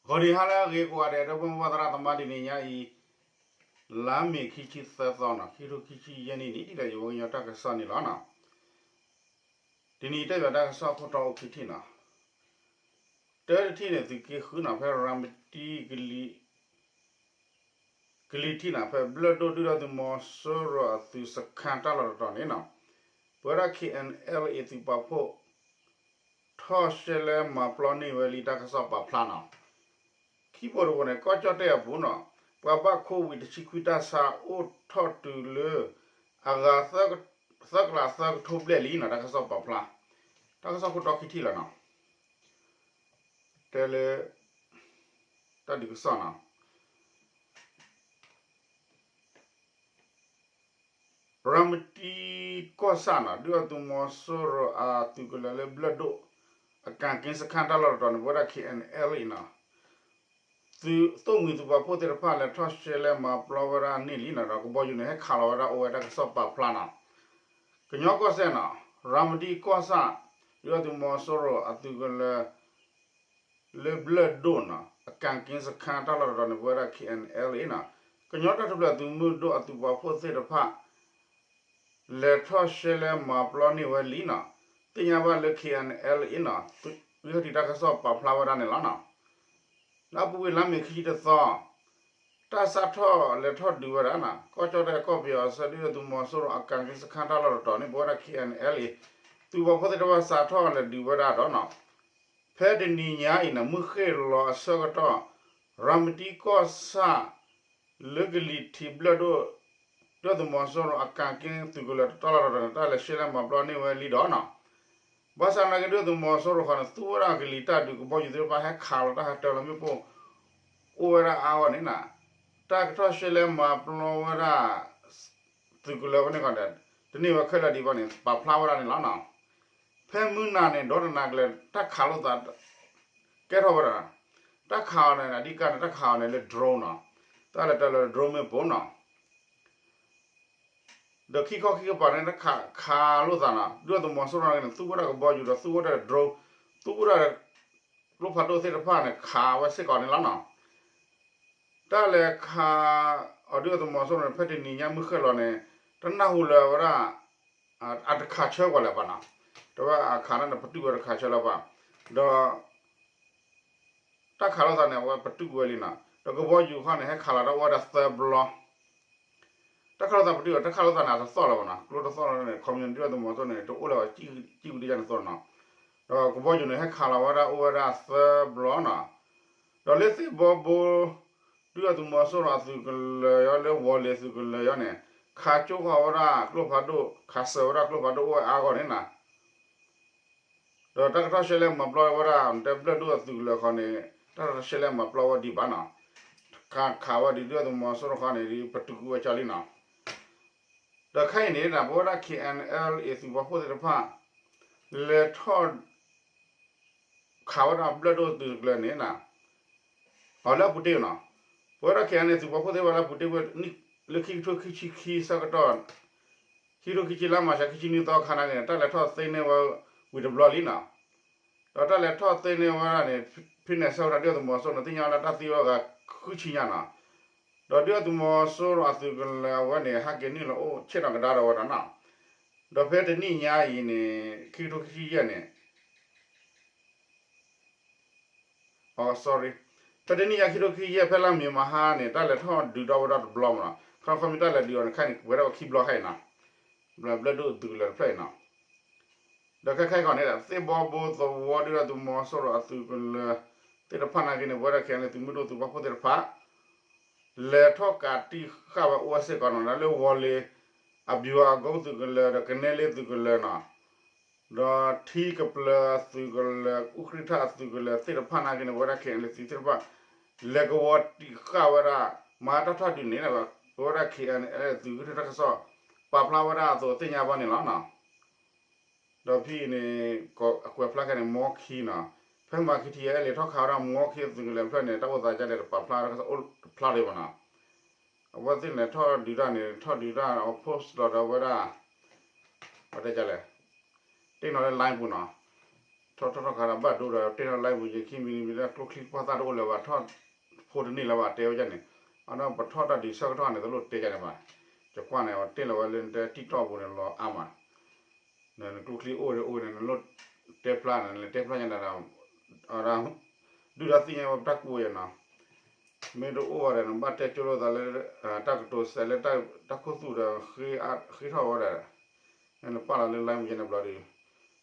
ဂီၤနံၤဟါလၢအဂ့ၤကိးဂၤဒဲး ဒီပုၢ်ဝဲၢ်သရၣ်သမါ တနံၤညါအံၤ လါမ့ၤခံဆံသၢသီနီၤ ခံကထိခံဆံယဲၢ်နံၣ်န့ၣ် ဒ်သိးယဝဲကညီတၢ်ကစီၣ်န့ၣ်လီၤနီၤ. တနံၤအံၤတဲဘၣ်တၢ်ကစီၣ်ခိၣ်တီအိၣ်ခံထံၣ်နီၤ. တၢတထံၣ်န့ၣ် သုးက့ဃုနီၤ ဖဲရၤမတံ ကလံၤထံးနီၤ ဖဲဘျၢၣ်ဒိၣ်ဒုၣ်ဒါသုးမီၤစိရိၤအသုးစခါတၢ်လီၢ်တတီၤန့ၣ်နီၤ ပဝဲဒၣ် K N L A သုးပာ်ဖှိၣ် ထီၣ်ရှဲလဲမၤပျီန့ၢ်ဝဲလံတၢ်ကစီၣ်ပာ်ဖျါနီၤ. ခံဘိတဘိန့ၣ် ကီၢ်ကၠီၣ်တဲၣ်အပူၤနီၤ ပှၤဘၣ်ခိဝံၤတဆံခွံတၢ်ဆါအိၣ်ထီၣ်တုၤလၢ အဂၤ သၢကလးသၢကထိဘျဲၣ်လံနီၤ တၢ်ကစီၣ်ပာ်ဖျါ. တၢ်ကစီၣ်ခိၣ်တီခံထံၣ်လီၤနီၤ. တဲလၢ တၢ်ဒုးကစီၣ်နီၤ ရၤမတံကီၢ်ဆၣ်နီၤ ဒုၣ်ဒါသုးမီၤစိရိၤအသုးကလၢၤလၢဘျၢၣ်ဒိၣ် အကၣ်က့စခါတၢ်လီၢ်တတီၤန့ၣ် ပဝဲဒၣ် K N L A နီၤ သုးသိၣ်မှံၤသုးပာ်ဖှိၣ်သ့ၣ်တဖၣ်လဲၤထီၣ်ရှဲလဲမၤပျီဝဲဒၣ်န့ၢ်လံနီၤ ဒီးကဘီယူၤန့ၣ် ဟဲခးလီၤဝဲဒၣ်အိၣ်ဝဲတၢ်ကစီၣ်ပာ်ဖျါနီၤ. ကညီကီၢ်စဲၣ်နီၤ ရၤမတံကီၢ်ဆၣ် ဒုၣ်ဒါသုးမီၤစိရိၤအသုးကလၢၤ လၢဘျၢၣ်ဒိၣ်နီၤ အကၣ်က့စခါတၢ်လီၢ်တတီၤန့ၣ် ပဝဲဒၣ် K N L A နီၤ ကညီတၢ်ထူၣ်ဖျဲးသုးမုၢ်ဒိၣ်အသုးပာ်ဖှိၣ်သ့ၣ်တဖၣ် လဲၤထီၣ်ရှဲလဲမၤပျီန့ၢ်ဝဲလံနီၤ. သ့ၣ်ညါဘၣ်လၢ K N L A နီၤ ဂံၢ်ထီၣ်ထံးတၢ်ကစီၣ်ပာ်ဖျါဝဲဒၣ်န့ၣ်လီၤနီၤ. လၢအပူၤကွံာ်လါမ့ၤခံဆံတသီ တၢ်စးထီၣ်လဲၤထီၣ်ဒုးဝဲဒၣ်နီၤ ကီၢ်ကၠီၣ်တဲၣ်ကီၢ်ပယီၤအဆၢ ဒုၣ်ဒါသုးမီၤစိရိၤအကၣ်က့စခါတၢ်လီၢ်တတီၤန့ၣ် ပဝဲဒၣ် K N L A သုးပာ်ဖှိၣ်သ့ၣ်တဖၣ်စးထီၣ်လဲၤဒုးဝဲဒၣ်ဒီးနီၤ ဖဲတနံၤညါအံၤန့ၣ် မုၢ်ဃ့ၢ်လီၤအဆၢကတီၢ် ရၤမတံကီၢ်ဆၣ် လၢကလံၤထံးဘျၢၣ်ဒိၣ် ဒုၣ်ဒါသုးမီၤစိရိၤအကၣ်က့သုးကလၢၤတၢ်လီၢ်တတီၤန့ၣ် တၢ်လဲၤရှဲလဲမၤပျီန့ၢ်ဝဲလံဒီးနီၤ. ဘၣ်ဆၣ်သနာ်က့ ဒုၣ်ဒါသုးမီၤစိရိၤဃီန့ၣ် သူဝဲဒၣ်ကလံၤတၢ်ဒုး ကဘီယူၤသ့ၣ်တဖၣ်ဟဲခးလီၤတၢ်ဟဲတၢလီၤမ့ၣ်ပိၢ် အိၣ်ဝဲဒၣ်အါဂီၢ်န့ၣ်နီၤ တၢ်ကထီၣ်ရှဲလဲမၤပျီဝဲဒၣ် သုးကလၢၤဝဲန့ၣ်ဃီဒီး တန့ၢ်ဝဲခဲလၢာ်ဒံးဘၣ်န့ၣ် ပာ်ဖျါဝဲဒၣ်န့ၣ်လီၤနီၤ. ဖဲမုၢ်နၤန့ၣ် ဒီတနၤကလဲာ် တၢ်ခးလိာ်သး ကဲထီၣ်ဝဲဒၣ် တၢ်ခးအီၤန့ၣ် အဓိကန့ၣ် တၢ်ခးအီၤန့ၣ်လၢ drone နီၤ တၢ်လဲၤတၢလၢ drone မ့ၣ်ပိၢ်နီၤ ဒီးခံခီခံကပၤန့ၣ် တၢ်ခးခးလိာ်သးနီၤ ဒုၣ်ဒါသုးမီၤစိရိၤန့ၣ် သူဝဲဒၣ်ကဘီယူၤဒီးသူဝဲဒၣ် drone သူဝဲဒၣ် ကျိဖးဒိၣ်သ့ၣ်တဖၣ်န့ၣ် ခးဝဲစ့ၢ်ကီးန့ၣ်လီၤနီၤ. တၢ်လဲၤခးအီၤဒုၣ်ဒါသုးမီၤစိရိၤန့ၣ် ဖဲတနံၤညါမုၢ်ဃ့ၢ်လီၤန့ၣ် တနၢ်ဟူလၢၤဝဲဒၣ် အတခးဆၢကွၢ်လၢၤဘၣ်နီၤ တဲဝဲအခးန့ၣ် ပတုာ်ဝဲတခးဆၢလၢၤဘၣ် ဒီး တၢ်ခးလိာ်သးန့ၣ် အဝဲပတုာ်ကွံာ်ဝဲလံနီၤ ဒီးကဘီယူၤခီန့ၣ် ဟဲခးလီၤတၢ်အိၣ်ဝဲဒၣ်သၢဘျီ တၢ်ခးလိာ်သးပတုာ် တၢ်ခးလိာ်သးန့ၣ် အတသီၣ်လၢၤဘၣ်နီၤ ကျိတသီၣ်လၢၤန့ၣ် ခီပညီဒုၣ်ဒါသုးမီၤစိရိၤန့ၣ် တအိၣ်လၢၤဘၣ် ကံၣ်ဝံၤတယၢ်န့ၣ်သိးနီၤ ဒီးကဘီယူၤန့ၣ် ဟဲခးလီၤဝဲဒၣ်အိၣ်ဝဲဒၣ်သၢဘျီနီၤ ဒီးလၢသ့ၣ်ဘီဘိ ဒုၣ်ဒါသုးမီၤစိရိၤအသုးကလၢၤယီၤ လၢဝီၤလ့ၤသုးကလၢၤယီၤန့ၣ် ခးကၠိဃီၤဝဲဒၣ်ကျိဖးဒိၣ် ခးစၢၤဝဲဒၣ်ကျိဖးဒိၣ်အိၣ်ဝဲအါဂီၢ်န့ၣ်နီၤ ဒီးတၢ်ကထီၣ်ရှဲလဲမၤပျီဝဲဒၣ် တဲဘျၢၣ်ဒိၣ်အသုးကလၢၤဃီန့ၣ် တၢ်ရှဲလဲမၤပျီဝဲဒံးဘၣ်နီၤ ခးခးဝဲဒံး ဒုၣ်ဒါသုးမီၤစိရိၤဃီန့ၣ် ပတုာ်ကွံာ်ဝဲကၢ်လံနီၤ ဒီးခဲအံၤန့ၣ် ပဝဲဒၣ် K N L A သုးပာ်ဖှိၣ်သ့ၣ်တဖၣ် လဲၤထီၣ် ခးဝဲဒၣ်ဘျၢၣ်ဒိၣ်သုးကလၢၤန့ၣ်နီၤ အီၤလၢအပူၤတ့ၢ်နီၤ ပဝဲဒၣ် K N L A သုးပာ်ဖှိၣ်သ့ၣ်တဖၣ်လၢအပူၤတ့ၢ်ဝဲ လၢခံကထိခံဆံခံဆၢကတီၢ် ခံကထိခံဆံလါမၢ်ၡး ခံဆံနွံသီခါနာ်က့န့ၣ် တၢ်လဲၤထီၣ်သ့န့ၢ်ဝဲဝံၤတဘျီလံနီၤ ဒီးတၢ်လဲၤထီၣ်သ့န့ၢ်ဝဲဒၣ်န့ၣ် ဖဲန့ၣ်အဆၢကတီၢ် ဒုၣ်ဒါသုးမီၤစိရိၤန့ၣ် သ့ၣ်ညါဝဲလၢတၢ်သံဝဲဂၤဃုဆံညါနီၤ ဒီးဒုၣ်ဒါသုးမီၤစိရိၤအသုးကလၢၤအဝဲန့ၣ် ဟဲက့ၤနုာ်လီၤအိၣ်ဆ့ၣ်နီၤကဒါဒီးဝဲဒၣ်နီၤ ဒီးဖဲတနံၣ်ညါအံၤန့ၣ် ခံကထိခံဆံယဲၢ်န့ၣ် အ sorry ဖဲတနံၣ်ညါခံကထိခံဆံယဲၢ် ဖဲလါမ့ၤမဟါန့ၣ် တၢ်လဲၤထီၣ်ဒုးဒီးဝဲဒၣ်တဘျီမးနီၤ ခီဖျိမ့ၢ်တၢ်လဲၤဒုးအီၤန့ၣ် ခဲအံၤန့ၣ် ပှဲၤဒၣ်ဝဲခံဘျီခဲအံၤနီၤ ဘျၢဒိၣ်သုးကလၢၤတဖျၢၣ်အံၤနီၤ ဒီးခဲခဲကီးန့ၣ် သ့ၣ်ဘီဘိသဝီဒုၣ်ဒါသုးမီၤစိရိၤအသုးကလၢၤသ့ၣ်တဖၣ်နာ်က့န့ၣ် ပဝဲဒၣ် K N L A သုးမုၢ်ဒိၣ်သုးပာ်ဖှိၣ်သ့ၣ်တဖၣ် လဲၤထီၣ်ကးတံာ်ဃာ်ဝဲအိၣ်ဝဲစ့ၢ်ကီးနီၤ လၢဝီၤလ့ၤ အဗျူဟာကုန်းသုးကလၢၤ ဒီးကနဲလ့သုးကလၢၤနီၤ ဒီးထံကပျၢၤအသုးကလၢၤ အူကြံၣ်ထၣ်အသုးကလၢၤသ့ၣ်တဖၣ်နာ်က့န့ၣ် ပဝဲဒၣ် K N L A သုးသ့ၣ်တဖၣ် လဲၤကဝီၤတံာ်ဃာ်ဝဲဒၣ် မၤတၢ်ထီၣ်ဒုးန့ၣ် ပဝဲဒၣ် K N L A သုးဂံၢ်ထီၣ်တၢ်ကစီၣ် ပာ်ဖျါဝဲဒၣ်အသိးသ့ၣ်ညါဘၣ်န့ၣ်လီၤနီၤ ဒီးဖဲအံၤန့ၣ် အကွဲးဖျါခဲန့ၣ် မီခံနီၤ ဖဲမၤခံထံယဲၢ်လဲၤထီၣ်ခးဝဲဒၣ်မီခံသုးကလၢၤတဖျၢၣ်န့ၣ် တၢ်အိၣ်သးကလဲၣ်တပာ်ဖျါတၢ်ကစီၣ်အိၣ်တဖျါလၢၤဘၣ်နီၤ အဝဲသ့ၣ်န့ၣ်ထီၣ်ဒုးတၢ်န့ၣ် ထီၣ်ဒုးတၢ် အ post လီၤဒီးဝဲဒၣ် ပတဲလဲၣ် တ့ၢ်နီၤလၢ line ပူၤနီၤ ထီၣ်ထီၣ်ထီၣ်ခါဒီးဘၣ်ဒိဒီး တ့ၢ်ထီၣ်လါမူၤယခံမံၤမံၤလၢကျိချံကွၢ်သၣ်တအိၣ်လၢၤဘၣ် ထီၣ်ဖိတန့ၢ်လၢၤဘၣ် တဲဝဲဒ်န့ၣ်, အဒီးပထီၣ်တၢ်ဒုးဆၢကတီၢ်န့ၣ် တလိၣ်တဲဒ်န့ၣ်ဘၣ်, ယကွၢ်န့ၣ် အဝဲတ့ၢ်လီၤဝဲလၢနတဲ TikTok ပူၤန့ၣ် လီၤအါမး, နကျိချံအိၣ်ဒီးအိၣ်န့ၣ် နလိၣ်တဲဖျါန့ၣ် နတဲဖျါညါဒၣ်ဒီး ဒုၣ်ဒါသ့ၣ်ညါဝဲပတၢ်ကူၣ်ဝဲယဲနီၤ, မ့ၢ်တအိၣ်ဘၣ်ဒီး နဘၣ်တဲကၠိလိာ်သးလၢ တၢ်ကတိၤစဲးလၢတၢ်ခိၣ်သူၣ်ဒီး ဃ့ထီၣ်ဝဲဒီး နပာ်လီၤလၢ လါမူၤယဲန့ၣ်ဘျီဒီး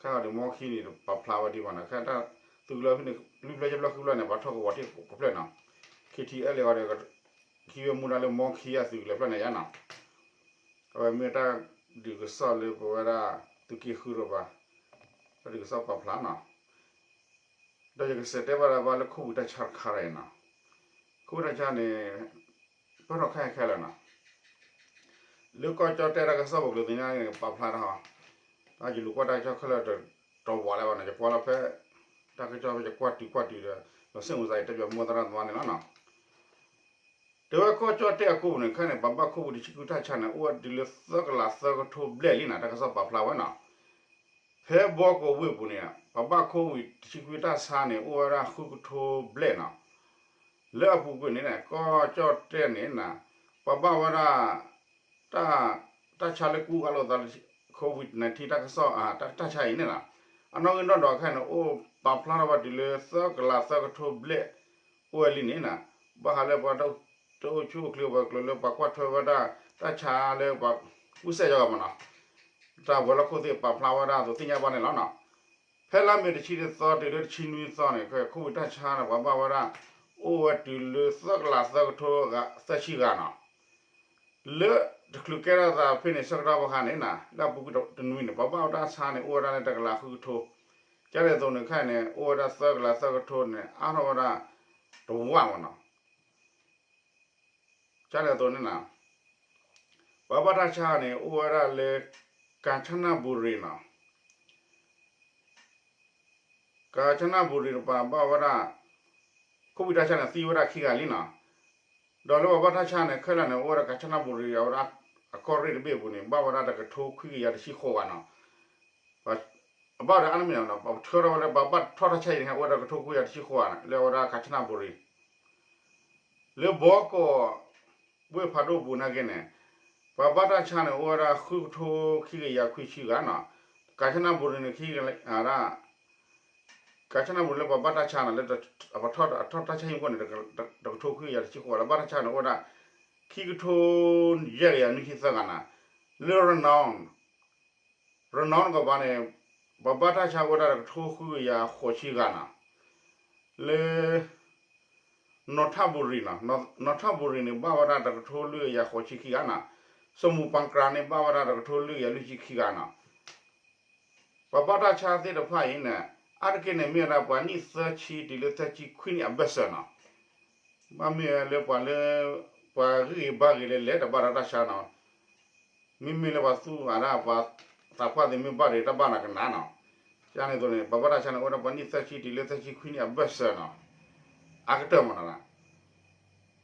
ခဲအံၤဒီး မီခံန့ၣ် ပာ်ဖျါဝဲဒံးဘၣ်နီၤ, ခဲတၢ်သုးကလၢၤဖဲန့ၣ် လွံၢ်ဖျၢၣ်ယဲၢ်ဖျၢၣ်ဃုဖျၢၣ်န့ၣ် ပှၤထီၣ်ကဝီၤတ့ၢ်ကဖျၢၣ်နီၤ, ခံထံအဲၣ်လံအီၤဒီး ဟံးဝဲမူဒါလၢမီခံအသုးကလၢၤဖျၢၣ်န့ၣ်ယါနီၤ, အဝဲမ့ၢ်တၢ်ဒုးကစီၣ်လၢပဝဲဒၣ် သုးက့ဃုတကပၤ တၢ်ဒုးကစီၣ်ပာ်ဖျါနီၤ, ဒီးယကစံးတဲဘၣ်ဒၣ်ဘၣ်လၢခိၣ်ဝံၤတၢ်ဆါတခါအံၤနီၤ, ခိၣ်ဝံၤတၢ်ဆါန့ၣ် ပၢၢ်ထီၣ်ခဲအံၤခဲလၢာ်နီၤ, လၢကီၢ်ကၠီၣ်တဲၣ်တၢ်ကစီၣ်ပူၤကျိၤသ့ၣ်ညါန့ၣ် ပာ်ဖျါထီၣ်, ယလူၤကွၢ်တၢ်ကစီၣ်ခဲလၢာ်တဝီၤလၢၤဘၣ်နီၤ, ယကွၢ်လီၤဖဲ တၢ်ကစီၣ်ဖဲယကွၢ်တုၤကွၢ်တုၤဒီး လီၤစ့ၣ်မုာ်သး ယတဲပၠးမိၢ်သရၣ်သးန့ၣ်လီၤနီၤ, တဲဝဲကီၢ်ကၠီၣ်တဲၣ်အကိးပူၤန့ၣ် ခဲန့ၣ် ပှၤဘၣ်ခိၣ်ဝံၤတဆံဃုတၢ်ဆါန့ၣ် အိၣ်ဝဲတုၤလၢသၢကလးသၢကထိဘျဲၣ်လံနီၤ, တၢ်ကစီၣ်ပာ်ဖျါဝဲနီၤ, ဖဲဘီကီးဝ့ၢ်ပူၤန့ၣ် ပှၤဘၣ်ခိၣ်ဝံၤတဆံဃုတၢ်ဆါန့ၣ် အိၣ်ဝဲဒၣ်ဃုကထိဘျဲၣ်နီၤ, လၢအပူၤကွံာ်န့ၣ် ကီၢ်ကၠီၣ်တဲၣ်န့ၣ် ပှၤဘၣ်ဝဲဒၣ် တၢ်ဆါလၢကူအလိာ်သး COVID nineteen တၢ်ကစီၣ် တၢ်ဆါအံၤန့ၣ်လီၤ, အနီၣ်ဂံၢ်နီၣ်ဒွးခဲအံၤန့ၣ် အိၣ်ပာ်ဖျါထီၣ်ဝဲတုၤလၢသၢကလးသၢကထိဘျဲၣ် အိၣ်ဝဲလံန့ၣ်နီၤ, ဘၣ်ဃးလၢပှၤတအိၣ်ဆူၣ်အိၣ်ချ့ပှၤကျိၤလၢပှၤကွၢ်ထွဲဝဲဒၣ် တၢ်ဆါလၢပှၤကူစဲးယီၤမနီၤ, တၢ်ဝဲၤလီၢ်ခိၣ်သ့ၣ်ပာ်ဖျါဝဲဒၣ်အသိးသ့ၣ်ညါဘၣ်န့ၣ်လီၤနီၤ, ဖဲလါမ့ၤတဆံတသီတုၤလၢတဆံနွံသီန့ၣ် ခိၣ်ဝံၤတၢ်ဆါန့ၣ် ပှၤဘၣ်ဝဲဒၣ်အိၣ်ဝဲတုၤလၢသၢကလးသၢကထိသၢဆံဂၤနီၤ, လၢတချုးကဲထီၣ်သးဖဲန့ၣ်ဆၢကတီၢ်ဘၣ်ဃးန့ၣ်နီၤ လၢအပူၤကွံာ်တနွံန့ၣ် ပှၤဘၣ်ဝဲတၢ်ဆါန့ၣ် အိၣ်ဝဲဒၣ်လၢတကလးဃုကထိ, ကန့ၣ်အသိးန့ၣ်ခဲအံၤန့ၣ် အိၣ်ဝဲဒၣ်သၢကလးသၢကထိန့ၣ် အါထီၣ်ဝဲဒၣ်တဝၢမနီၤ, ကန့ၣ်အသိးန့ၣ်နီၤ ပှၤဘၣ်တၢ်ဆါန့ၣ် အိၣ်ဝဲဒၣ်လၢ ကၣ်ဆနၣ်ဘူရံၤနီၤ ကၣ်ဆနၣ်ဘူရံၤတပၤဘၣ်ဝဲဒၣ် ခိၣ်ဝံၤတၢ်ဆါန့ၣ် သံဝဲဒၣ်ခံဂၤလံနီၤ, ဒီးလၢပှၤဘၣ်တၢ်ဆါန့ၣ် ခဲလၢာ်န့ၣ် အိၣ်ဝဲဒၣ်ကၣ်ဆနၣ်ဘူရံၤ အဝဲဒၣ်အကီၢ်ရ့ၣ်တဘ့ၣ်အပူၤန့ၣ် ဘၣ်ဝဲဒၣ်တကထိခွံကယၤတဆံဃိးဂၤနီၤ, အဘၣ်ဒီးအါန့ၢ်မ့ၢ်နီၤ ပှၤဆှၢထီၣ်ဝဲလၢပှၤဘၣ်ထီၣ်တၢ်ဆါအံၤန့ၣ် အိၣ်ဝဲဒၣ်ကထိခွံကယၤတဆံဃိးဂၤန့ၣ် လၢအဝဲဒၣ်ကၣ်ဆနၣ်ဘူရံၤ လၢဘီကီး ဝ့ၢ်ဖးဒိၣ်ပူၤနာ်က့န့ၣ် ပှၤဘၣ်တၢ်ဆါန့ၣ် အိၣ်ဝဲဒၣ်ဃုကထိခံကယၤခွံဆံဂၤနီၤ, ကၣ်ဆနၣ်ဘူရံၤန့ၣ် ခံကယၤဒၣ် ကၣ်ဆနၣ်ဘူရံၤလၢပှၤဘၣ်တၢ်ဆါန့ၣ် လၢအထီၣ်တၢ်ဆါဟံၣ်ခိၣ်န့ၣ် တကထိခွံကယၤတဆံဃိး လၢဘၣ်တၢ်ဆါန့ၣ် အိၣ်ဝဲဒၣ် ခံကထိယဲၢ်ကယၤနွံဆံသၢဂၤနီၤ, လၢရနီ ရနီတကပၤန့ၣ် ပှၤဘၣ်တၢ်ဆါအိၣ်ဝဲဒၣ်တကထိဃုကယၤဃိးဆံဂၤနီၤ, လၢ နီၣ်ထၣ်ဘူရံၤနီၤ, နီၣ်ထၣ်ဘူရံၤန့ၣ် ဘၣ်ဝဲဒၣ်တကထိလွံၢ်ကယၤဃိးဆံခံဂၤနီၤ, စမူးပၤကြၤန့ၣ် ဘၣ်ဝဲဒၣ်တကထိလွံၢ်ကယၤလွံၢ်ဆံခံဂၤနီၤ, ပှၤဘၣ်တၢ်ဆါသ့ၣ်တဖၣ်အံၤန့ၣ် အါတက့ၢ်န့ၣ် မ့ၢ်ဝဲဒၣ်ပှၤနံၣ်သၢဆံတုၤလၢသၢဆံခွံနံၣ်အဘၢၣ်စၢၤနီၤ, ဘၣ်မ့ၢ်ဝဲလၢပှၤလၢ ပှၤဂံၢ်ဂ့ၤဘါဂ့ၤလၢလဲၤတဘၣ်ဒီးတၢ်ဆါနီၤ, မ့မ့ၢ်လၢပှၤသူၣ်အါဒၣ်ပှၤသးပှၢ်သ့ၣ်မ့ၢ်ဘၣ်ဒီးတၢ်ဘၣ်နၤကနၣ်နီၤ, ကန့ၣ်အသိးန့ၣ် ပှၤဘၣ်တၢ်ဆါန့ၣ် အိၣ်ဝဲဒၣ်ပှၤနံၣ်သၢဆံတုၤလၢသၢဆံခွံနံၣ်အဘၢၣ်စၢၤနီၤ, အါကတၢၢ်မးနီၤ,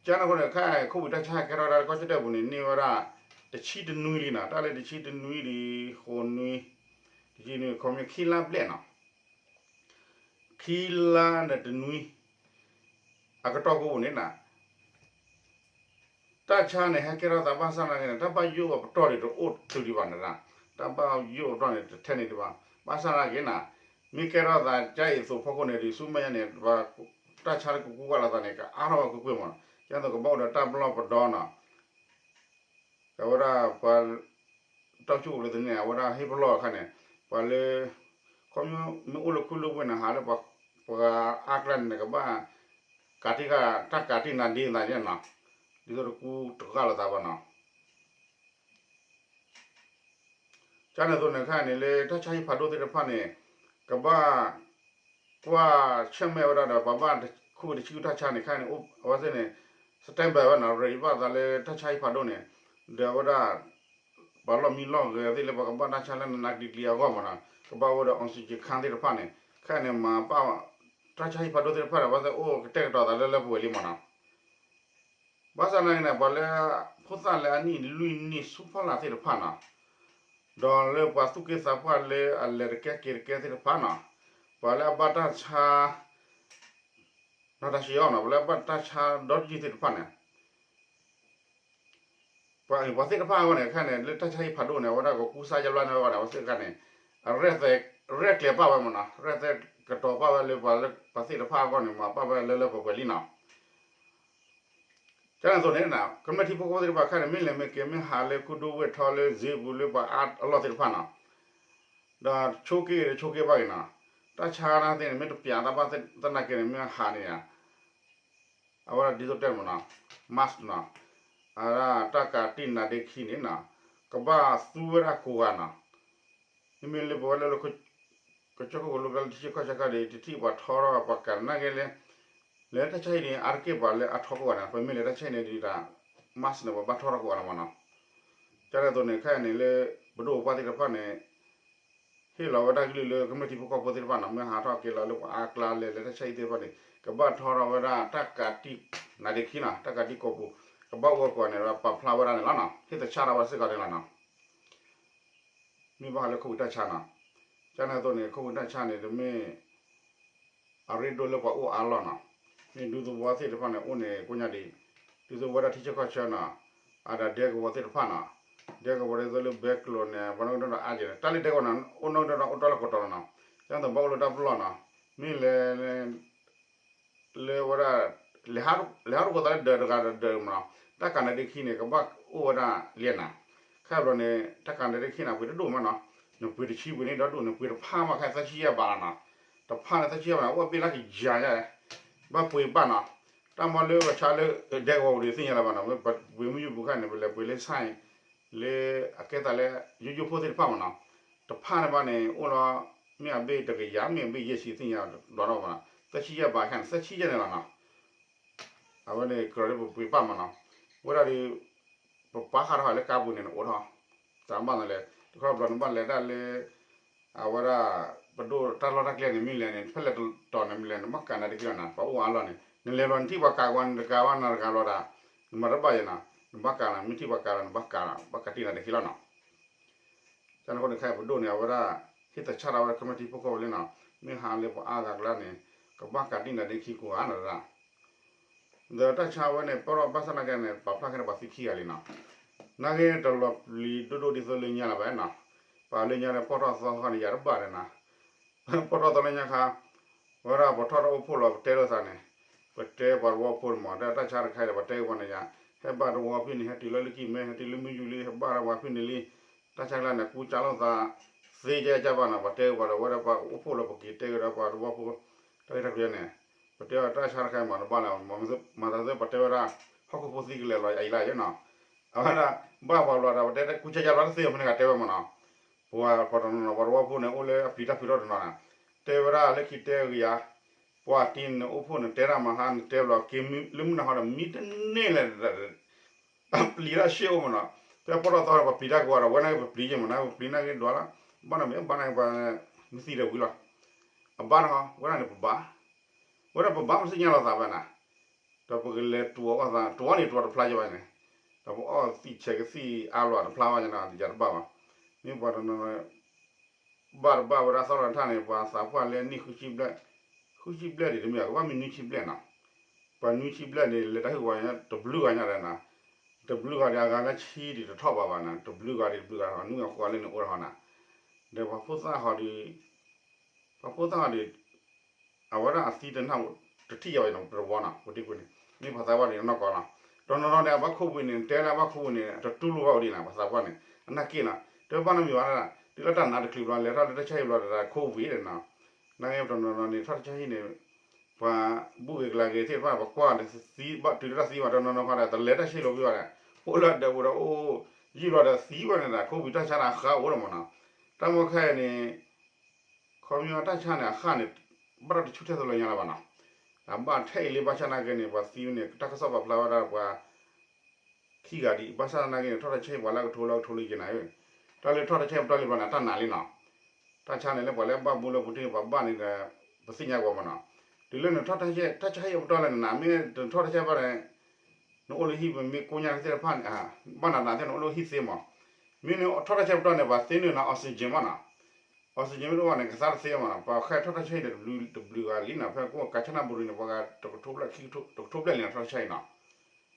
ကန့ၣ်အဃိန့ၣ် ခဲအံၤ ခိၣ်ဝံၤတၢ်ဆါဟဲကဲထီၣ်ဝဲဒၣ်လၢကီၢ်ကၠီၣ်တဲၣ်ပူၤန့ၣ် န့ၢ်ဝဲဒၣ်တဆံတနွံလံနီၤ, တၢ်လၢတဆံတနွံလံ ဃိးနွံ, တဆံနွံ ခီပညီခံလါဘျဲၣ်နီၤ ခံလါဒီးတနွံ အကတီၢ်ခိၣ်ပူၤန့ၣ်နီၤ, တၢ်ဆါန့ၣ် ဟဲကဲထီၣ်သးဘၣ်ဆၣ်နာ်က့န့ၣ် တၢ်ဘၣ်ယိၣ်အပတီၢ်န့ၣ် တအိၣ်တုၤဒံးဘၣ်န့ၣ်, တၢ်ဘၣ်ယိၣ်အပတီၢ်န့ၣ် တထဲန့ၣ်ဒံးဘၣ်, ဘၣ်ဆၣ်နာ်က့န့ၣ် မ့ၢ်ကဲထီၣ်သးကါအံၤအသိးဖီခိၣ်န့ၣ် ဒ်ဆူမဲာ်ညါန့ၣ် တၢ်ဆါလၢကကူကၢ်လိာ်သးန့ၣ် ကအါထီၣ်ဝဲကွ့ၢ်ကွ့ၢ်မး, ကဲသိးကဘၣ်အိၣ်ဒီးတၢ်ပလီၢ်ပဒီနီၤ အဝဲဒၣ်ပှၤ တၢ်အိၣ်ဆူၣ်အိၣ်ချ့သ့ၣ်န့ၣ် အဝဲဒၣ်ဟ့ၣ်ပလီၢ်အခါန့ၣ် ပှၤလၢ ခီပညီ မ့ၢ်အိၣ်လၢခူလၢဝ့ၢ်န့ၣ် ဟးလၢပှၤအါကျါန့ၣ် ကဘၣ် ကးတံၢ်ဃာ် တၢ်ကးတံၢ်နါဒ့သးန့ၣ်နီၤ, ဒ်သိးတကူတကၢ်လိာ်သးဘၣ်နီၤ ကန့ၣ်အသိးန့ၣ် ခဲအံၤန့ၣ် လၢတၢ်ဆါဟံၣ်ဖးဒိၣ်သ့ၣ်တဖၣ်န့ၣ် ကဘၣ် ကွၢ်ဆၢၣ်မဲာ်ဝဲဒၣ်ဒီး ပှၤဘၣ်ခိၣ်ဝံၤတဆံဃုတၢ်ဆါန့ၣ် ခဲအံၤန့ၣ် အဝဲသ့ၣ်န့ၣ် standby ဝဲနီၤ ready ဘၣ်သးလၢတၢ်ဆါဟံၣ်ဖးဒိၣ်န့ၣ် ဒီးအဝဲဒၣ် ပှၤလီၢ်မံလီၢ်ဂဲၤသ့ၣ်လၢပှၤကဘၣ်တၢ်ဆါလၢနးနးကျံၤကျံၤအဂီၢ်မးနီၤ ကဘၣ်အိၣ်ဒီး oxygen ခန်း သ့ၣ်တဖၣ်န့ၣ် ခဲအံၤန့ၣ် မၤဘၣ် တၢ်ဆါဟံၣ်ဖးဒိၣ်သ့ၣ်တဖၣ်န့ၣ် အဝဲသ့ၣ်အိၣ်ကတဲာ်ကတီၤသးလၢလၢပှဲၤပှဲၤလံမးနီၤ ဘၣ်ဆၣ်နာ်က့န့ၣ် ပှၤလၢ ဖိသၣ်လၢအနံၣ်လွံၢ်နံၣ်ဆူဖီလာ်သ့ၣ်တဖၣ်နီၤ ဒီးလၢပှၤသူၣ်က့သးပှၢ်လၢအလဲၤတကဲက့ၤတကဲသ့ၣ်တဖၣ်နီၤ ပှၤလၢအဘၣ်တၢ်ဆါ နီၢ်တၢ်ဆံးအီၤနီၤ ပှၤလၢအဘၣ်တၢ်ဆါဒီတယုၢ်သ့ၣ်တဖၣ်န့ၣ် ပှၤသ့ၣ်တဖၣ်အဂီၢ်န့ၣ် ခဲန့ၣ် လၢတၢ်ဆါဟံၣ်ဖးဒိၣ်န့ၣ် အဝဲဒၣ်ကကူစါယါဘျါန့ၣ်အဂီၢ်န့ၣ် အဝဲသ့ၣ်တဖၣ်န့ၣ် အရဲၣ်ကျဲၤပာ်ဝဲမ့ၢ်နီၤ ရဲၣ်ကျဲၤကတီၤပာ်ဝဲလၢပှၤသ့ၣ်တဖၣ်အဂီၢ်န့ၣ် မၤပာ်ဝဲလၢလၢပှဲၤပှဲၤလံနီၤ ကန့ၣ်အသိးန့ၣ် ကမျၢၢ်ထံဖိကီၢ်ဖိသ့ၣ်တဖၣ်ခဲန့ၣ် မ့ၢ်လဲၤမ့ၢ်က့ၤမ့ၢ်ဟးလၢခူဒူဝ့ၢ်ထီလၢစ့ပူၤလၢပှၤအါအလီၢ်သ့ၣ်တဖၣ်နီၤ ဒီးဆိက့ၤဒီးဆိက့ၤဘၣ်က့ၤနီၤ တၢ်ဆါနာ်သ့ၣ်န့ၣ် မ့ၢ်တပျးသးဘၣ်သနာ်က့န့ၣ် မ့ၢ်ဟးန့ၣ်ဧါ အဝဲဒၣ်ဒ်သိးတဲမ့ၢ်နီၤ mask နီၤ အဝဲဒၣ်တၢ်ကးတံာ်နါဒ့ခံန့ၣ်နီၤ ကဘၣ်သူဝဲဒၣ်ကိးဂၤနီၤ မ့မ့ၢ်လၢပဝဲလၢ ကစၢၢ်ခိၣ်ကလိကျါလၢထံဆၢကီၢ်ဆၢခါဒီး တထံၣ်ပှၤထီထီၣ်ပှၤကးနာ်က့လဲၣ် လဲၤတၢ်ဆါဟံၣ်န့ၣ် အါတက့ၢ်ပှၤလၢအထီကိးဂၤန့ၣ် ပမ့ၢ်လဲၤတၢ်ဆါဟံၣ်န့ၣ်ဒ်တၢ် mask န့ၣ် ပဘၣ်ထီထီၣ်ကိးဂၤလီၤမ့ၢ်နီၤ ကန့ၣ်အသိးန့ၣ် ခဲအံၤန့ၣ်လၢ ပဒိၣ်ပပှၢ်သ့ၣ်တဖၣ်န့ၣ် ဟ့ၣ်လီၤဝဲဒၣ်ကလုၢ်လၢကမျၢၢ်ထံဖိကီၢ်ဖိသ့ၣ်တဖၣ်နီၤ မ့ၢ်ဟးထီၣ်က့ၤလီၤလၢပှၤအါကျါလဲၤလဲၤတၢ်ဆါဟံၣ်သ့ၣ်တဖၣ်န့ၣ် ကဘၣ်ထီထီၣ်ဝဲဒၣ်တၢ်ကးတံာ်နါဒ့ခံနီၤ တၢ်ကးတံာ်ကိာ်ပူၤ ကဘၣ်အိၣ်ဝဲကိးဂၤန့ၣ်ဒီး ပာ်ဖျါဝဲဒၣ်န့ၣ်လီၤနီၤ ဟ့ၣ်သဆၣ်ထီၣ်ဝဲစ့ၢ်ကီးန့ၣ်လီၤနီၤ မ့ၢ်ဘၣ်ဃးလၢ COVID တၢ်ဆါနီၤ ကန့ၣ်အသိးန့ၣ် COVID တၢ်ဆါန့ၣ် တမ့ၢ် အရ့ဒိၣ်လၢပှၤအိၣ်အါလီၢ်နီၤ မ့ၢ်ဒူသဝီသ့ၣ်တဖၣ်န့ၣ် အိၣ်န့ၣ်ကိးညါဒံး ဒူသဝီဒၣ်ထံဆၢကီၢ်ဆၢနီၤ အဒၣ်ဒဲကဝီၤသ့ၣ်တဖၣ်နီၤ ဒဲကဝီၤဒ်သိးလၢဘဲကျိၤန့ၣ် ပှၤနီၢ်ကဒီးအါကဲၤန့ၣ် တၢ်လၢဒဲကဝီၤန့ၣ် အိၣ်နီၢ်ကဒီးအိၣ်တီလၢကတီၤလီၤနီၤ ကန့ၣ်သိးဘၣ်အိၣ်လၢတၢ်ပလီၢ်နီၤ မ့ၢ်လဲၤ လၢဝဲဒၣ် လဲၤဟးထီၣ်ကိးသးလၢဒၢးတဂၤဒီးဒၢးမ့ၢ်နီၤ တၢ်ကးနါဒ့ခံန့ၣ် ကဘၣ်အိၣ်ဝဲဒၣ်လံနီၤ ခဲဘျီန့ၣ် တၢ်ကးနါဒ့ခံန့ၣ် ပှ့ၤတဒိၣ်မ့ၢ်နီၤ နပှ့ၤတဆံပှ့ၤန့ၣ်ဒီဒိၣ် နပှ့ၤတဖၣ်မးခဲသၢဆံယဲၢ်ဘးနီၤ တဖၣ်န့ၣ်သၢဆံယဲၢ်ဘးန့ၣ် အိၣ်ဘ့ၣ်လၢကယၤညါ ဘၣ်ပှ့ၤဘၣ်နီၤ တၢ်မ့ၢ်လၢပဆါလၢ ဒဲကဝီၤပူၤဒီးသ့ၣ်ညါလၢၤဘၣ်နီၤ ပှ့ၤမုၢ်ယူပူၤခါန့ၣ် ပလဲၤပှ့ၤလၢဆၣ်အံၤ လၢအကဲသးလၢ ယိယိဖိသ့ၣ်တဖၣ်မ့ၢ်နီၤ တဖၣ်န့ၣ်ဘၣ်န့ၣ် အိၣ်လီၤ မ့ၢ်အဘ့ၣ်တကယၤ မ့ၢ်အဘ့ၣ်ယဲၢ်ဆံသ့ၣ်ညါဒီးဘၣ်နီၤ သၢဆံယဲၢ်ဘးခဲန့ၣ် သၢဆံယဲၢ်န့ၣ်လီၤနီၤ အဝဲန့ၣ်ကြၢးလၢပပှ့ၤပာ်မ့ၢ်နီၤ ဝဲဒၣ်ဒီး ပပာ်ဃာ်ထီၣ်လၢကါပူၤန့ၣ် နအိးထီၣ် တၢ်ဘၣ်နီၤလဲၣ် တခီဘျီနဘၣ်လဲၤတၢ်လၢ အဝဲဒၣ် ပဒိၣ်တၢ်လီၢ်တၢ်ကျဲန့ၣ် မ့ၢ်လဲၣ်န့ၣ် ဖဲလဲၣ်တတီၤန့ၣ် မ့ၢ်လဲၣ် နဘၣ်ကးနါဒ့ခံလီၤနီၤ ပှၤအိၣ်အါလီၢ်န့ၣ် နလဲၤဘျီနထံၣ်ပှၤကးကွၢ် နတကးဘၣ်နၤတကးဘျီဒီး နမၤတဘၣ်ယဲနီၤ နဘၣ်ကးနီၤ မ့ၢ်ထံၣ်ပှၤကးဒီး နဘၣ်ကး ဘၣ်ကးတံာ်နါဒ့ခံလီၤနီၤ ကန့ၣ်အဃိန့ၣ် ခဲအံၤပဒိၣ်န့ၣ် အဝဲဒၣ် ဟ့ၣ်သဆၣ်ထီၣ်ဝဲဒၣ်ကမျၢၢ်ထံဖိကီၢ်ဖိလံနီၤ မ့ၢ်ဟးလၢပှၤအါဂၤကျါန့ၣ် ကဘၣ်ကးတံာ်နါဒ့ခံကိးဂၤနီၤ ဒီးတၢ်ဆါဝဲန့ၣ် ပီၢ်ထီၣ်ဘၣ်ဆၣ်နာ်က့န့ၣ် ပာ်ဖျါခဲန့ၣ် ပှၤသံခံဂၤလံနီၤ နာ်က့တလီၤပျံၤဒိၣ်ဒိၣ်ဒ်သိးလၢညါလၢၤဘၣ်နီၤ ပှၤလၢညါန့ၣ် ပီၢ်ထီၣ်သီခါန့ၣ် ယၤတဘၣ်ဒီးနီၤ ပီၢ်ထီၣ်သီလၢညါခါ ဝဲဒၣ်ပထီၣ်တၢ်အိၣ်ဖှိၣ်လီၤ ပတဲလိာ်သးန့ၣ် ပတဲပှၤတဝီဖိန့ၣ်မး တၢ်ဆါတခါဒီး ပတဲက့ၤပှၤန့ၣ်ယၤ ဟဲဘၣ်တဝီဖဲန့ၣ် ဟဲတုၤလီၤလၢကံၢ်မဲ ဟဲတုၤလၢမုၢ်ယူၤလံ ဟဲဘၣ်တဝီဖဲန့ၣ်လံ တၢ်ဆါကျါန့ၣ် ကူစါလိာ်သး သ့ကဲကဘၣ်နီၤ ပတဲက့ၤပှၤဒီး ဝဲဒၣ်ပှၤအိၣ်ဖှိၣ်လီၤ ပက့ၤတဲက့ၤဒီးပှၤတဝီဖိ တၢ်ဂ့ၢ်တၢ်ကျိၤန့ၣ် ပတဲအီၤတၢ်ဆါတခါမးတဘၣ်လၢၤ မၤသးသ့ပတဲဝဲဒၣ် ဟီၣ်ခိၣ်ဖိသံကလဲၤလီၤအံၤလၢယနီၤ အဝဲဒၣ် ဘၣ်ပှၤဘျီဒီး ပတဲတၢ်ကူစါယါဘျီတသ့ ဖဲန့ၣ်ဂၤတဲဝဲမးနီၤ ပှၤပှၤတနီၤနီၤ ပှၤတဝီဖိန့ၣ် အိၣ်လၢအပျံၤတၢ်ဖုးထီၣ်တနီၤနီၤ တဲဝဲဒၣ်လၢခံတဲဂ့ၤယါ ပှၤတံၤန့ၣ်အိၣ်ဖှိၣ်န့ၣ် တဲတၢ်မၤဟါန့ၣ် တဲဘျီက့ၤလၢမုၢ်နၤဟီဒီး မံတန့ၢ်လဲၣ် ပျံၤတၢ်ရှ့ၣ်အိၣ်မးနီၤ ဖဲပီၢ်ထီၣ်သီဒီး ပပျံၤတၢ်ကဝီၤဒီး ဝဲနာ်က့ပပျံၤယဲၢ်မးနီၤ ပပျံၤနာ်က့ဒွးလီၤ ဘၣ်နီၢ်မ့ၢ်ဘၣ်နာ်က့ပှၤ မ့ၢ်သံဒီးဝံၤလီၤ အဘၣ်နီၤ ဝဲဒၣ်န့ၣ်ပဘၣ် ဝဲဒၣ်ပဘၣ်မ့ၢ်သ့ၣ်ညါလီၤသးဘၣ်နီၤ ဒီးပကလဲၤတူၢ်အီၣ်သး တူၢ်အီၣ်န့ၣ်တူၢ်အီၣ်တဖျါယဲၢ်ဘၣ်န့ၣ် ဒီးပအီၣ်သံၣ်ဆဲးကသံၣ်အါဘျီတဖျါဘၣ်န့ၣ် ယၤတဘၣ်ဘၣ် မ့ၢ်ပှၤတနီၤ ဘၣ်တဘၣ်ဝဲဒၣ်သီၣ်လီၤထၣ်န့ၣ် ပှၤသးပှၢ်လၢနံၣ်ဃုဆံဘျဲၣ် ဃုဆံဘျဲၣ်ဒံးတမ့ၢ် ကဘၣ်မ့ၢ်နွံဆံဘျဲၣ်နီၤ ပှၤနွံဆံဘျဲၣ်န့ၣ် လဲၤတၢ်ဟ့ၣ်ဝဲတဘျုးဂၤညါဒီးနီၤ တဘျုးဂၤဒီးအဂၤလၢဆံဒံးတထီၣ်ဘးဘၣ်နီၤ တဘျုးဂၤဒံးတဘျုးဂၤ နွံဂၤဃိးဂၤလၢန့ၣ်အိၣ်တဟီနီၤ ဒီးပှၤဖိသၣ်ဟီဒံး ပှၤဖိသၣ်ဟီဒံး အဝဲဒၣ်အသံတနၢ် တထံၣ်ယၤဘၣ်နီၤ တဝီနီၤ ပတံၤကွံာ်န့ၣ် မ့ၢ်ပှၤသးပှၢ်န့ၣ် အနီၢ်ကီၢ်နီၤ တနီၤနီၤန့ၣ် အဘၣ်ခိၣ်ဝံၤန့ၣ် တဲလၢအဘၣ်ခိၣ်ဝံၤန့ၣ် တတူၢ်လိာ်ဘၣ်ဝဲဒၣ်နီၤ ပှၤသးပှၢ်န့ၣ် အနာ်က့နီၤ တဲဘၣ်နီတမံၤဘၣ်ဒၣ် တုၤလၢတၢ်နါတချုးဘျီ လဲၤထီၣ်လၢတၢ်ဆါဟံၣ်ဘျီဒီး ခိၣ်ဝံၤဒီးနီၤ နာ်က့တနီၤနီၤန့ၣ် ထီၣ်တၢ်ဆါဟံၣ်န့ၣ် ပှၤဘူၣ်ဂ့ၤကျါဂ့ၤသ့ၣ်တဖၣ် ပကွၢ်ဒီးသံဘၣ် တုၤလၢတၢ်သံဘၣ် တနီၤနီၤခီဒီး တလဲၤတၢ်ဆါဟံၣ်လီၤဝံၤဘၣ်ဒီး အိၣ်လၢအဒၢးပူၤဒီး အိၣ်ယံာ်ဘျီဒီးသံဝဲန့ၣ်ဒီး ခိၣ်ဝံၤတၢ်ဆါန့ၣ် အဃၢ်အိၣ်လီၤမးနီၤ တၢ်မ့ၢ်ခဲအံၤန့ၣ် ခီပညီတၢ်ဆါန့ၣ် အဃၢ်န့ၣ် ဘၣ်တၢ်တဆူၣ်ထဲသိးလၢညါလၢၤဘၣ်နီၤ အဘၣ်ထဲအံၤလံ ဘၣ်ဆၣ်နာ်က့န့ၣ် ပှၤသံန့ၣ် တၢ်ကစီၣ်ပာ်ဖျါဝဲဒၣ်ပှၤ ခံဂၤဒံး ဘၣ်ဆၣ်နာ်က့န့ၣ် ထီၣ်တၢ်ဆါဟံၣ်ပှၤလၢကထိလၢကထိလၢယဲၢ်နၤ တၢ်လၢထီၣ်တၢ်ဆါဟံၣ်ပတီၢ်လံဘျီန့ၣ် တၢ်နာ်လံနီၤ တၢ်ဆါန့ၣ်လၢပှၤလၢဘၣ်ဘူးလၢပူၤတ့ၢ်ပှၤဘၣ်န့ၣ်ဒီး ပသ့ၣ်ညါကွၢ်မးနီၤ တုၤလၢနထီၣ်တၢ်ဆါဟံၣ်ပတီၢ်လၢနနာ် မ့ၢ်နထီၣ်တၢ်ဆါဟံၣ်ပတီၢ်န့ၣ် နအိၣ်လၢဟံၣ်ပမ့ၢ်ကိညါသ့ၣ်တဖၣ်န့ၣ် ဘၣ်နၤနၤသ့ၣ် နအိၣ်လၢဟံၣ်သ့မး မ့ၢ်နထီၣ်တၢ်ဆါဟံၣ်ပတီၢ်န့ၣ် ပှၤသ့န့ၢ်နၤ oxygen မးနီၤ oxygen မ့ၢ်တအိၣ်ဘၣ်န့ၣ် ကသါတသ့မးနီၤ, ပှၤဃဲထီၣ်တၢ်ဆါဟံၣ်ဒီးတဘျုးဂၤလံနီၤ, ဖဲကိၣ် ကၣ်ဆၣ်နၣ်ဘူရံန့ၣ် ပှၤဂၤတကထိဘျဲၣ်ခံကထိ တကထိဘျဲၣ်လံနီၤ ထီၣ်တၢ်ဆါဟံၣ်နီၤ,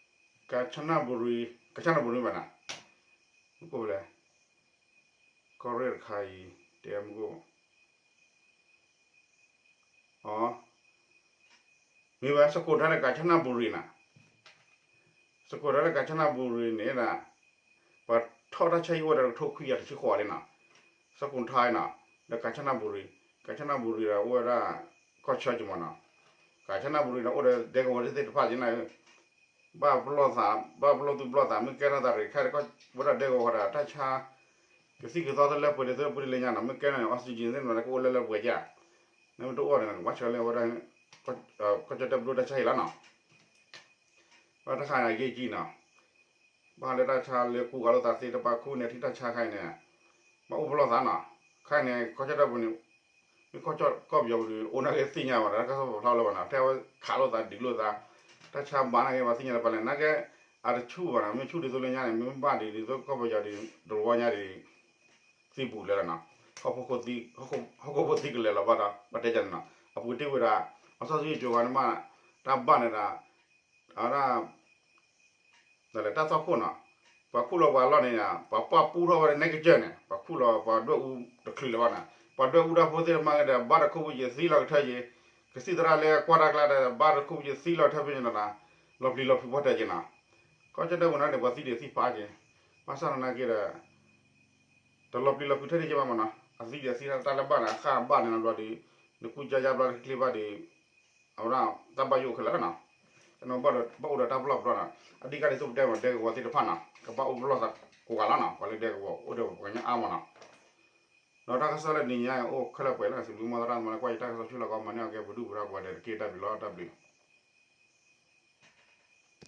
ကၣ်ဆၣ်နၣ်ဘူရံ, ကၣ်ဆၣ်နၣ်ဘူရံဘၣ်နီၤ, မ့ၢ်ကိၣ်ဖဲလဲၣ်, ကီၢ်ရ့ၣ်တခါအံၤ တဲမ့ၢ်ကိၣ် အ မ့ၢ်ဝဲ စကိၣ်ထါဒီးကၣ်ဆၣ်နၣ်ဘူရံနီၤ, စကိၣ်ထါဒီးကၣ်ဆၣ်နၣ်ဘူရံန့ၣ်ဒၣ် ပှၤထီၣ်တၢ်ဆါဟံၣ်အိၣ်ဝဲဒၣ်တကထိခွံကယၤတဆံဃိးလံနီၤ, စကိၣ်ထါနီၤ, ဒီးကၣ်ဆၣ်နၣ်ဘူရံ, ကၣ်ဆၣ်နၣ်ဘူရံဒီးအိၣ်ဝဲဒၣ် ကီၢ်ဆၢကမီၤနီၤ, ကၣ်ဆၣ်နၣ်ဘူရံဒီးအိၣ်ဒီးဒဲကဝီၤသ့ၣ်တဖၣ်က့နီၤ, ဘၣ်ပလီၢ်သး ဘၣ်ပလီၢ်သူၣ်ပလီၢ်သး မ့ၢ်ကဲထီၣ်သးရ့ၣ်ခဲ ဝဲဒၣ်ဒဲကဝီၤဃီဒီး တၢ်ဆါ ကသံၣ်ကသီတလၢပှဲၤဒ်သိးပှဲၤဒ်လဲၣ်ညါနီၤ, မ့ၢ်ကဲန့ၣ် oxygen သ့ၣ်နီၤ ကအိၣ်လၢလၢပှဲၤကၢ်, နမ့ၢ်တအိၣ်န့ၣ် ကဘၣ်ဆၢလၢဝဲဒၣ် ကီၢ်ကၠီၣ်တဲၣ်ပဒိၣ်တၢ်ဆါဟံၣ်လီၤနီၤ, ဘၣ်တၢ်ခါန့ၣ် အရေးကြီးနီၤ, ဘၣ်လၢတၢ်ဆါလၢကူကၤလိာ်သးသ့တဖၣ် ခူန့ၣ်ထံတၢ်ဆါခါအံၤန့ၣ် ဘၣ်အိၣ်ပလီၢ်သးနီၤ, ခါအံၤန့ၣ် ကီၢ်ကၠီၣ်တဲၣ်ပူၤန့ၣ် မ့ၢ်ကီၢ်ကၠီၣ် ကီၢ်ပယီၤပူၤဒီး အိၣ်နာ်က့သ့ၣ်ညါဘၣ်နီၤ, တၢ်ကစီၣ်ပာ်ဖျါလၢၤဘၣ်နီၤ, ထဲဝဲခးလိာ်သးဒုးလိာ်သး, တၢ်ဆါဘၣ်နာ်က့ ပှၤသ့ၣ်ညါတပာ်လဲၣ် နာ်က့ အတဆူၣ်ဘၣ်နီၤ, မ့ၢ်ဆူၣ်ဒ်သိးလၢညါန့ၣ် မ့ၢ်ဘၣ်ဒ် ဒ်သိးကီၢ်ပယီၤဒ် တဝီညါဒ် သံပူၤလဲၣ်လီၤနီၤ, ဟီၣ်ခိၣ် ဟီၣ်ခိၣ်ဖိသံကလဲၤလီၤဘၣ်ဒီး ပှၤတဲကန့ၣ်နီၤ, အပူၤတ့ၢ်ဝဲဒၣ် အစီဆှံကၠိၤဃီန့ၣ်မး တၢ်ဘၣ်န့ၣ်ဒီး အဝဲဒၣ် တၢ်လဲၤတၢ်သီၣ်ခိၣ်နီၤ, ပှၤခူၣ်လီၤပှၤအလီၢ်န့ၣ် ပှၤပာ်ပူထီၣ်ဝဲဒၣ်နဲကစၢၢ်န့ၣ် ပှၤခူၣ်လီၤပှၤဒွဲၣ်အူတချုးလၢၤဘၣ်နီၤ, ပှၤဒွဲၣ်အူတၢ်ဖိသ့ၣ်တဖၣ်ကဒီး ဘၣ်တခိၣ်ပယီၤသံလီၤကထၢက့ၤ, ကသံၣ်သရၣ်လၢကွၢ်တၢ်ကျါဒီး ဘၣ်တခိၣ်ပယီၤသံလီၤကထၢဖဲန့ၣ်နီၤ, လီၤပျံၤလီၤဖုးပှၤတဲက့ၤနီၤ, ကီၢ်ကၠီၣ်တဲၣ်ပူၤန့ၣ် ပှၤသံဒံးသံဖးက့ၤ, ဘၣ်ဆၣ်သနာ်က့ဒီး တလီၤပျံၤလီၤဖုးထဲန့ၣ်က့ၤဘၣ်မးနီၤ, အသံဒံးအသံတၢ်လၢဘၣ်န့ၣ် အဃၢ်ဘၣ်န့ၣ်နီၤ ဘျီဒီး နကူကယါဘျီတချ့ဘၣ်ဒီး အဝဲဒၣ်တၢ်ဘၣ်ယိၣ်ခဲလၢာ်လီၤနီၤ, တနီၤဘၣ်ဒီး ဘၣ်အိၣ်ဒီးတၢ်ပလီၢ်ပဒီနီၤ, အဓိကဒ်သိးပတဲမး ဒဲကဝီၤသ့ၣ်တဖၣ်နီၤ ကဘၣ်အိၣ်ပလီၢ်သးကိးဂၤလီၤနီၤ, ပှၤလၢဒဲကဝီၤအိၣ်ဒီးပှၤကညီအါမးနီၤ, ဒီးတၢ်ကစီၣ်လၢနံၤညါအိၣ်ခဲလၢာ်ပှဲၤလၢ စံးဘျုးမီၢ်သရၣ်သမါလၢကွၢ်ယတၢ်ကစီၣ်ဆူလီၢ်ကီး မၤန့ၢ်အီၤကဲပဒုၣ်ပဒါပှၤဒဲးတက့ၢ် တၢ်ဘျုးလီၤ တၢ်ဘျုး